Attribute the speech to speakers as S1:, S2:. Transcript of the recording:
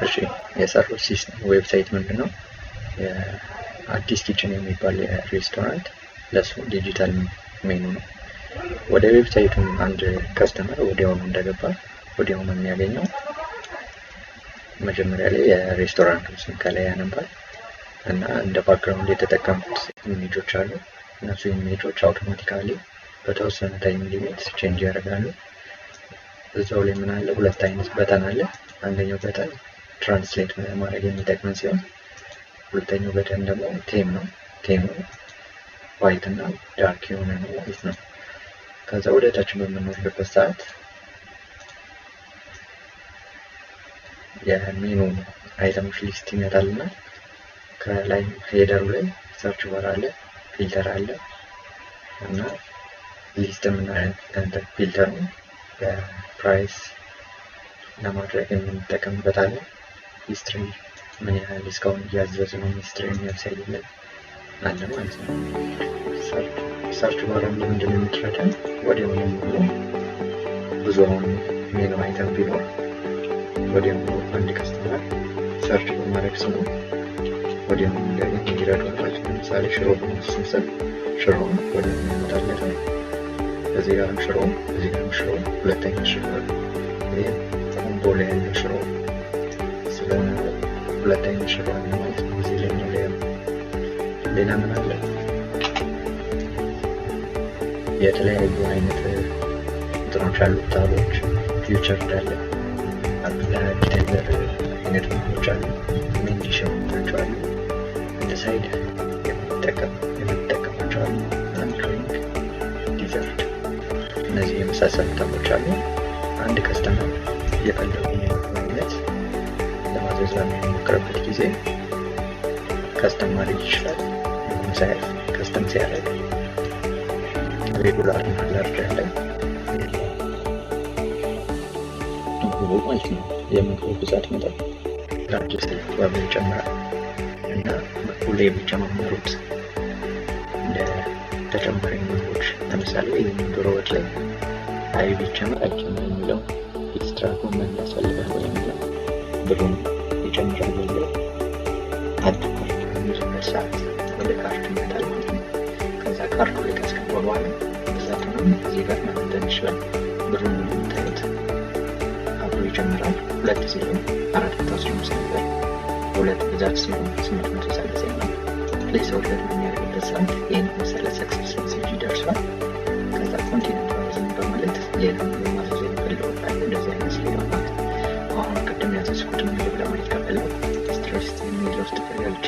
S1: እሺ፣ የሰሩት website ምንድን ነው? የአዲስ Kitchen የሚባል ሬስቶራንት፣ ለሱ digital menu ነው። ወደ website ኡ አንድ customer ወዲያውኑ እንደገባ ወዲያውኑ የሚያገኘው መጀመሪያ ላይ የሬስቶራንቱ ስም ከላይ ያነባል እና እንደ background የተጠቀምኩት image ኦች አሉ። እነሱ image ኦች automatically በተወሰነ time limit change ያደርጋሉ። እዛው ላይ ምን አለ? ሁለት አይነት button አለ። አንደኛው button translate ለማድረግ የሚጠቅመን ሲሆን ሁለተኛው button ደግሞ theme ነው። Theme ኡ white እና dark የሆነ ነው ማለት ነው። ከዛ ወደ ታች በምንወርድበት ሰዓት የ menu item ኦች list ይመጣልናል። ከላይ header ኡ ላይ search bar አለ፣ filter አለ እና list filter ኡ በ price ለማድረግ የምንጠቀምበታለን። History ምን ያህል እስካሁን እያዘዙ ነው history የሚያሳይልን አለ ማለት ነው። Search bar ኧም ለምንድን ነው የምትረዳን? ወዲያውኑ ብዙ አሁን menu item ቢኖር ወዲያውኑ አንድ customer search በማድረግ ስሙ ወዲያውኑ እንዲያገኝ ይረዳዋል ማለት ነው። ለምሳሌ ሽሮ ስንስል ሽሮውን ወዲያውኑ ያመጣለታል። እዚህ ጋርም ሽሮ፣ እዚህ ጋርም ሽሮ፣ ሁለተኛ ሽሮ፣ ይህ combo ላይ ያለ ሽሮ ስለሆነ ሁለተኛ ሽሮ አለ ማለት ነው። እዚህ ላይ ነው። ሌላ ምን አለ? የተለያዩ አይነት እንትኖች አሉ፣ tab ኦች፣ feature አለ፣ appetizer አይነት ምግቦች አሉ፣ main dish የምንላቸው አሉ፣ እንደ side የምንጠቀማቸው አሉ፣ drink፣ dessert፣ እነዚህ የመሳሰሉ tab ኦች አሉ። አንድ customer የፈለገውን የምግብ አይነት ለማዘዝ በሚሞክርበት ጊዜ custom ማድረግ ይችላል። ሳያዝ custom ሲያደርግ regular እና large ያለ ምግቡ ማለት ነው። የምግቡ ብዛት መጠን large ስል ዋጋው ይጨምራል እና ምግቡ ላይ የሚጨማመሩት እንደ ተጨማሪ ምግቦች፣ ለምሳሌ ዶሮ ወጥ ላይ አይብ ይጨመር አይጨመር የሚለው፣ extra ጎመን ያስፈልጋል ወይ የሚለው ብሩን ይጨምራል የሚለው፣ add cart በሚልበት ሰዓት ወደ cart ኡ ይመጣል ማለት ነው። ከዛ cart ኡ ላይ ካስገባ በኋላ ብዛቱንም እዚህ ጋር መመጠን ይችላል። ብሩን እንደምታዩት አብሮ ይጨምራል። ሁለት ሲሆን 415 ነበር። ሁለት ብዛት ሲሆን 830 ይሆናል። Place order በሚያደርግበት ሰዓት ይህን መሰለ success message ይደርሷል። ከዛ continue browsing በማለት ሌላ ምግብ ማዘዝ የሚፈልገው ካለ እንደዚህ አይነት ይሄዳል ማለት ነው። አሁን ቅድም ያዘዝኩትን ምግብ ለማየት ከፈለኩ ስትረስት የሚል ውስጥ ገብቼ